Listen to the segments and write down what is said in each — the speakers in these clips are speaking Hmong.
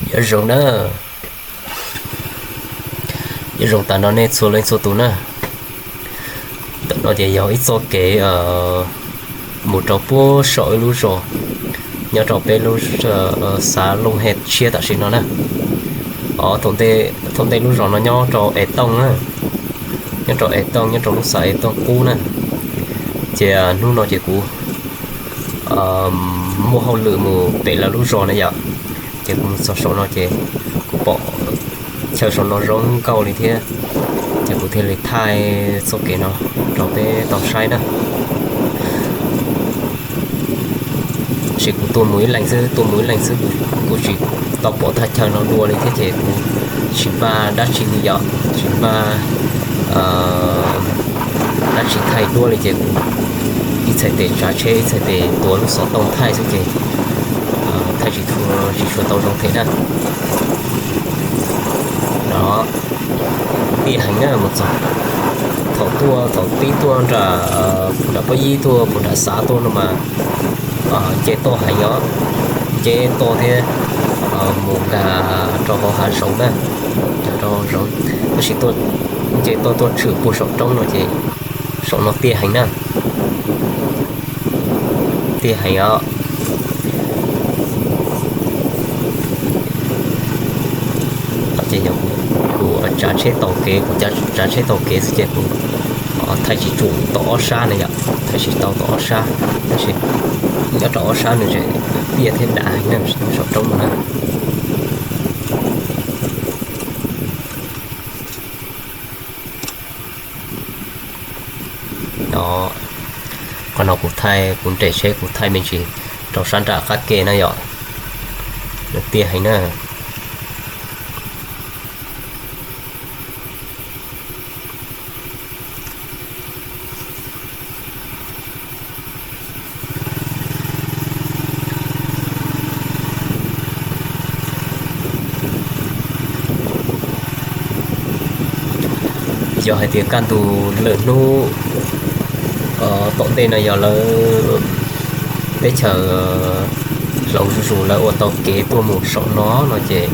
Nyob zoo na, nyob zoo tas nrho nej txhua leej txhua tus na. Ntawm no ces yog ib txoj kev mus rau puag saum ib lub zos nyob rau peb lub xav Looj Hej Tshiab tam sim no na. Thaum ntej lub zos no nyob rau Es Tooj na, nyob rau Es Tooj, nyob rau lub xav Es Tooj qub na. Ces hnub no ces kuv muaj hauj lwm mus pem lawv lub zos na yom, ces kuv mus txog saum no ces kuv pom chaw saum no zoo nkauj li thiab, ces kuv thiaj li thaij txoj kev no rau peb tau saib na. Tab sis kuv tuaj mus ib leeg xwb, tuaj mus ib leeg xwb, kuv tsis tau pom thaj chaw no dua li thiab ces kuv tsis npaj dab tsi li yom, tsis npaj dab tsi thaij dua li ces kuv ib txhais tes tsav tsheb, ib txhais tes tuav lub xov tooj thaij xwb ces thaij tsis tshua, tsis tshua tau zoo thiab na. No, tiaj heev na, mus txog thaum tuaj, thaum pib tuaj nram, nram pob yib tuaj puag nram xav tuaj no mas nce toj heev os, nce toj thiab mus nkag rau hauv hav zoov na, nkag rau hauv zoov, tab sis nce toj tuaj tshwm puag saum roob no ces saum no tiaj heev na, tiaj heev os. Ces yog kuv tsav tsheb taug kev, kuv tsav tsheb taug kev xwb ces kuv thaij tsis tshua tau ob sab na yom, thaij tsis tau tau ob sab, tab sis nyob rau ob sab nws tseem tiaj thiab dav heev na, saum roob no na. No, qhov no kuv thaij, kuv nres tsheb kuv thaij me ntsis rau sab nram qab ke na yom, nws tiaj heev na. Yog hais tias kaj ntug lwm hnub tom ntej no yog lawv teb chaws hloov zuj zus lawv ua tau kev tuaj mus saum no no ces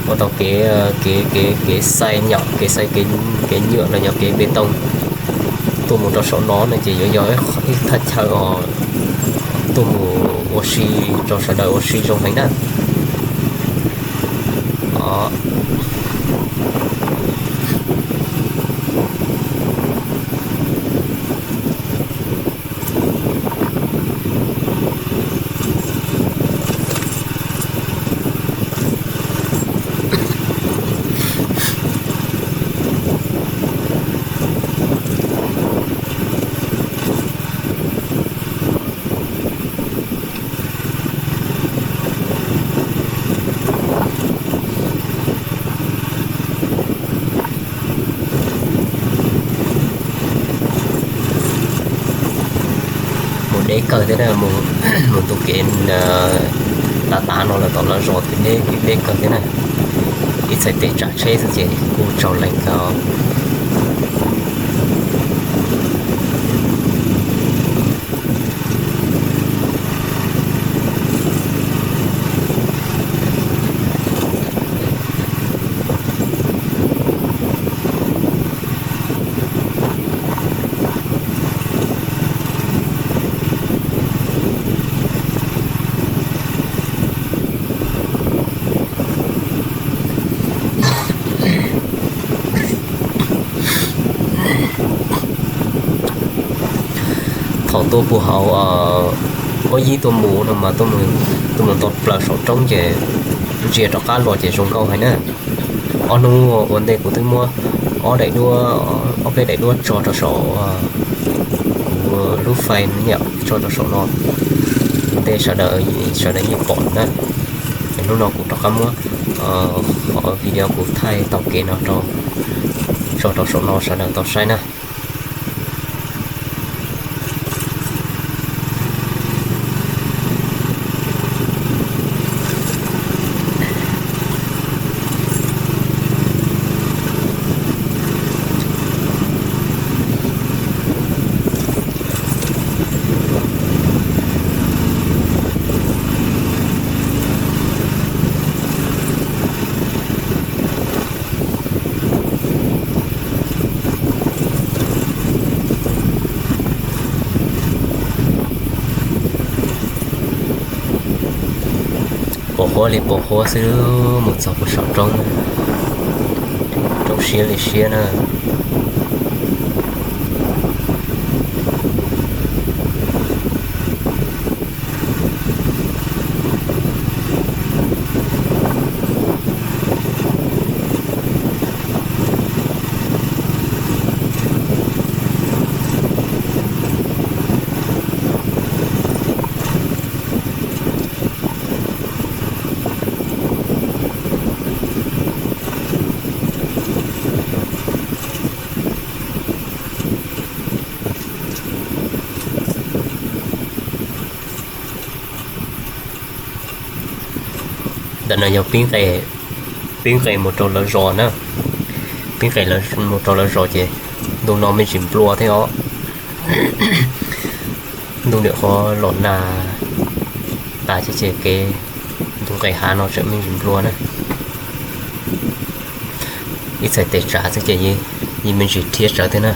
ua tau kev, kev, kev, kev xais nyom, kev xais, kev nyuam los yog kev npe tooj tuaj mus rau saum no no ces yuav yog ib thaj chaw os tuaj mus ua si rau sawv daws ua si zoo heev na. Mus deb kawg thiab na, mus ntu kev tav tav no lawm tom lawv zos ces deb, deb kawg thiab na. Ib txhais tes tsav tsheb xwb ces kuj tsaus lees kawg. Thaum tuaj puag hauv pob yib tuaj mus no mas tuaj mus nto plaws saum roob ces ntsia rov qab los ces zoo nkauj heev na. Ob hnub ua ntej kuv twb muab ob daim duab, ob peb daim duab tso rau saum kuv lub fais no, tso rau saum no, ua ntej sawv daws, sawv daws yeej pom na. Es hnub no kuv rov qab muab qhov video kuv thaij taug kev no rau, tso rau saum no sawv daws tau saib na. Pos huab li pos huab xwb, mus txog puag saum roob, roob siab li siab na. Ntawm no yog pib nqes mus rau lawv zos na. Pib nqes mus rau lawv zos ces ntu no me ntsis nplua thiab os. Ntu nim qhuav los nag tas ces kev ntu nqes hav no tseem me ntsis nplua na. Ib txhais tes tsav xwb ces yeej me ntsis rhiab tsawv thiab na.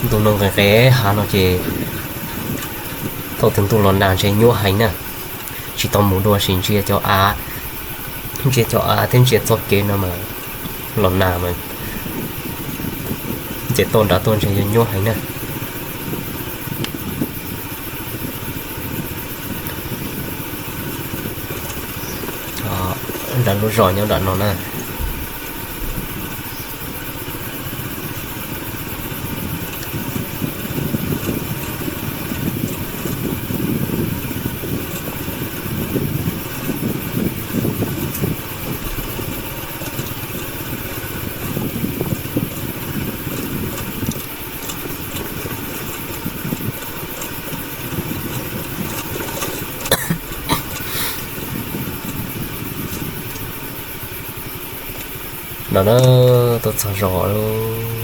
Ntu no nqes nqes hav no ces thaum twg ntuj los nag ntshe nyuaj heev na. Tsis tau mus dua sim ntsia cov av, ntsia cov av thiab ntsia txoj kev no mas los nag mas nce toj nrad tuaj ntshe yuav nyuaj heev na. Nram lub zos nyob nram no na. No na, tuaj txog zos lawm.